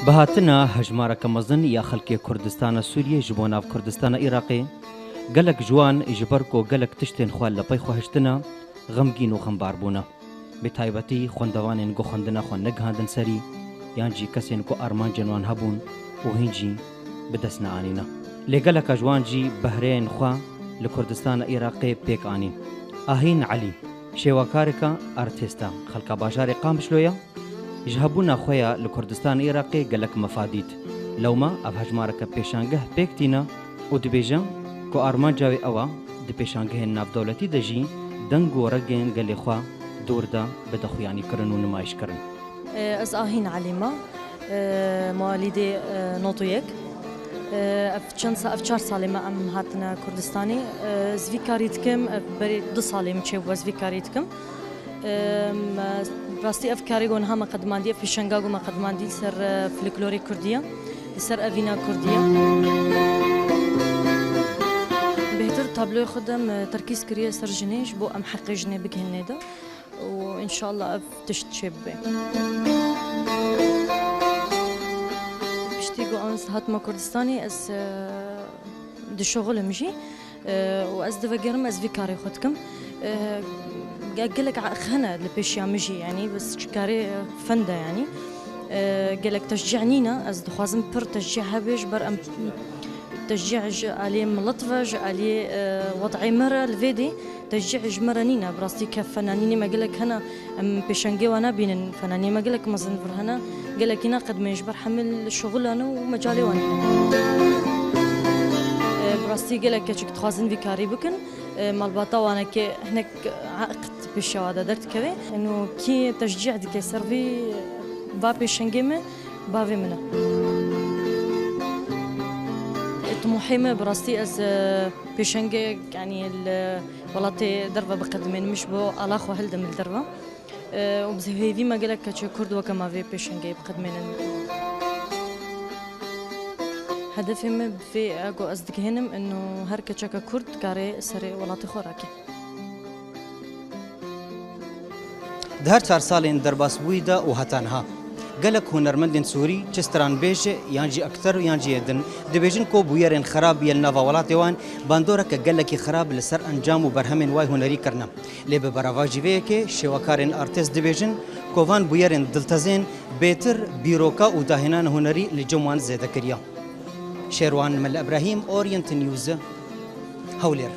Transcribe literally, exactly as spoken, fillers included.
Bi hatina hejmareke mezin ya xelkê Kurdistana Sûriyê ji bo nav Kurdistana Iraqê, gelek ji wan ji ber ku gelek tiştên xwe li pey xwe hiştine, xemgîn û xembar bûne. Bi taybetî xwendevanên ku xwendina xwe negihandin serî, yan jî kesên ku armancên wan hebûn û hîn jî bi dest neanîne. Lê geleka ji wan jî behreyên xwe li Kurdistana Iraqê pêk anîn. Ahîn Elî, şêwekareka artêst e, xelka bajarê Qamişlo ye. Ji hebûna xwe ya li Kurdistana Iraqê gelek mefa dît. Lewma ev hejmareke pêşangeh pêk tîne û dibêje ku armanca wê ew e, di pêşangehên navdewletî de jî deng û regên gelê xwe dûr de bide xuyanîkirin û nimayîşkirin. Ez Ahîn Elî me, mewalîdê not û yek. Ev çend sa-, ev çar salê me em hatine Kurdistanê. Ez vî karî dikim, ev berê du salê min çêbû ez vî karî dikim. Em, rastî ev karê ku niha me qedimandî, ev pêşenga ku me qedimandî li ser, e, folklorê kurdî ye, li ser evîna kurdî ye. Bêhtir tabloyê xwe de me terkîz kiriye ser jinê, ji bo em heqê jinê bigihînin de û înşallah ev tişt çêbibe. Piştî ku ez hatime Kurdistanê, ez, e, dişuxilim jî, e, û ez divegerim, ez vî karê xwe dikim. E, ge-, gelek a-, hene li pêşiya min jî, yanî bes ji karê, e, fenda, yanî. E, gelek teşcî nîne, ez dixwazim pir teşcî hebe, ji ber em teşcî ji aliyê milet ve, ji aliyê, e, wed'ê me re li vê dê teşcî ji me re nîne. Bi rastî kef fenanînê me gelek hene, em pêşengê wan nabînin, fenaniyê me gelek mezin vir hene, gelekî naqedimên ji ber hemil şuxilan û mecalê wan nîne. E, bi rastî gelek keçik dixwazin vî karî bikin. E, malbata wan eke hinek eqd pêşiya wan de derdikeve. Eno kî teşcî dike ser vî, va pêşengê me, bavê min e. E, timohê me bi rastî ez, e, pêşengê, yanî li welatê derve biqedimênim ji bo ala xwe hildim li derve. E, û bi hêvî me gelek keçê Kurd weke me vê pêşengeyê biqedimênin. Hedefê me bi vê e ku ez digihênim, ino her keçeke Kurd dikare serê welatê xwe rake. Di her çar salên derbasbûyî de û heta niha, gelek hunermendên Sûrî, çi stranbêj yan jî ekter yan jî yê din, dibêjin ku bûyerên xerab yên nava welatê wan bandoreke gelekî xerab li ser encam û berhemên wayê hunerî kirine. Lê bi beravajî vê yekê şêwekarên artêst dibêjin ku van bûyerên diltezên bêtir bîroka û dahênana hunerî li cem wan zêde kiriye. Şêrwan Mel Ebrahîm, Orient News, Hewlêr.